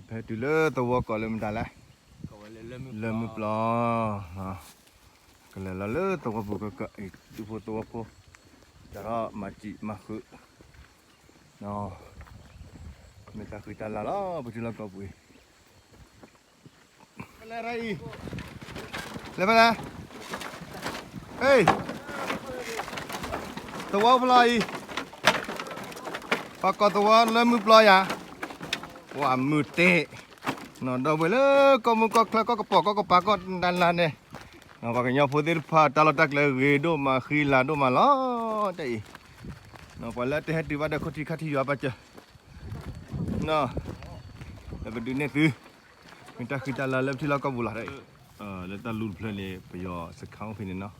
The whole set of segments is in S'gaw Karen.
ဖဲတုၤလၢသဝီကိးလၢမတၤလဲၣ်, လၢမုၢ်ပျီ, ကလဲၤလီၤလၢသဝီပူၤကကၢအံၤ ဒူဖိသဝီဖိ, တၢ်ထီၣ်မၤစံးမၤဃုာ်, မ့ၢ်တၢ်ဃံတၢ်လၤလီၤ ပထံလီၢ်ကီၢ်ပူၤအံၤ လဲၤဖဲလဲၣ်, သဝီဖျီအံၤ, ပှၤကိးသဝီလၢမုၢ်ပျီယၤ, ပှၤမုၢ်တဲာ်, နီၢ်ဒီပုၢ်ဝဲၢ်လၢကီၢ်မုၢ်ကီၢ်ချၢကီၢ်ကပီၤကီၢ်ကပၤကီၢ်တၢ်လၢ်န့ၣ်, ပှၤကညီဖိသ့ၣ်တဖၣ်တၢ်လီၢ်တၢ်ကျဲဂ့ၤဒိၣ်မးဃံလၤဒိၣ်မးလီၤ တၢ်အံၤ, ပှၤလၢတဟဲတုၤဘၣ်ဒီးခိၣ်ထံးခါထံးယွၤဘၣ်စၢၤ လၢပဒုးနဲၣ်သု, မ့ၢ်တၢ်ဃံတၢ်လၤလၢပထံလီၢ်ကီၢ်ပူၤလီၤ. လၢတၢ်လူၢ်တဖျၢၣ်န့ၣ် ပယီၤစခါအိၣ်ဖဲန့ၣ်နီၤ,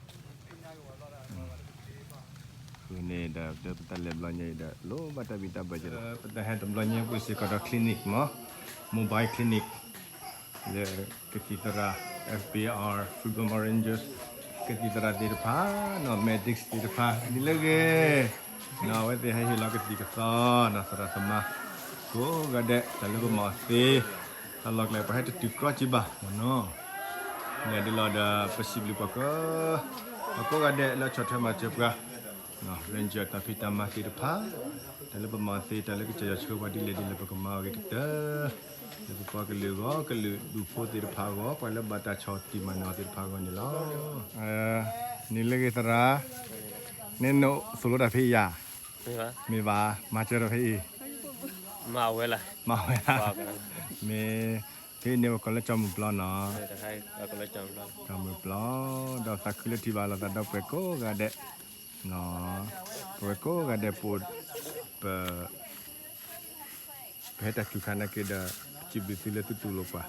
ဃုာ်န့ၣ်ဒီး ပတၢ်လဲၤဘျီညါအံၤဒီး လိၣ်ဘၣ်တၢ်ဘံၣ်တၢ်ဘၢစၢၤလီၤ. ပတၢ်ဟဲတဘျီညါပှ့ၤစ့ၢ်ကီးဒီး clinic မး, mobile clinic လၢကသံၣ်သရၣ် F B R, Fullbright Rangers ကသံၣ်သရၣ်သ့ၣ်တဖၣ်နီၤ, medics သ့ၣ်တဖၣ် ဒ်လဲၣ်ဂ့ၤ, နီၤ အဝဲသ့ၣ်ဟဲဟ့ၣ်လီၤကသံၣ်ကသီနီၤ, သရၣ်သမါ ကိးဂၤဒဲး တၢ်လၢပမၤအီၤသ့, တၢ်လီၢ်ကျဲပှၤဟဲတတုၤကြီက့ဘၣ်မ့ၢ်နီၤ, လဲၤဒ်လီၤဒီး ပစံးဘျုးပှၤက ပှၤကိးဂၤဒဲးလၢဆီၣ်ထွဲမၤစၢၤပှၤ Ranger တၢ်ဖံးတၢ်မၤသ့ၣ်တဖၣ်, တၢ်လၢပမၤအီၤသ့ တၢ်လၢကစၢ်ယွၤဆှၢပှၤဒ်လဲၣ်ဒ်လဲၣ် ပကမၤအီၤဂ့ၤကတၢၢ်, လၢပပှၤကလုာ်အဂီၢ် ကလုာ်ဒူၣ်ဖိသ့ၣ်တဖၣ်အဂီၢ် ပှၤလၢဘၣ်တၢ်ဆီၣ်တံၢ်မၤနၢၤအီၤသ့ၣ်တဖၣ်အဂီၢ်န့ၣ်လီၤ. နံၤလၢဂ့ၤသရၣ်, နနအိၣ်သိၣ်လိတၢ်ဖဲအံၤဧါ, မ့ၢ်ဘၣ် မၤစၢၤဒီးဖဲအံၤ, မၤဝဲလၢ, မ့ၢ်, ဖဲအံၤန့ၣ်ပကိးလၢကၠီမုၢ်ပျီနီၤ, ကၠီမုၢ်ပျီ, ဒီးသးခုလၢထံၣ်ဘၣ်လိာ်သးဒီပုၢ်ဝဲၢ်ကိးဂၤဒဲး, ပဝဲကိးဂၤဒဲးပအိၣ်, ပ ပဟဲတၢ်စူၤခါနာ်က့ဒီး ပစံးဘျုးသုလၢသုတူၢ်လိာ်ပှၤ,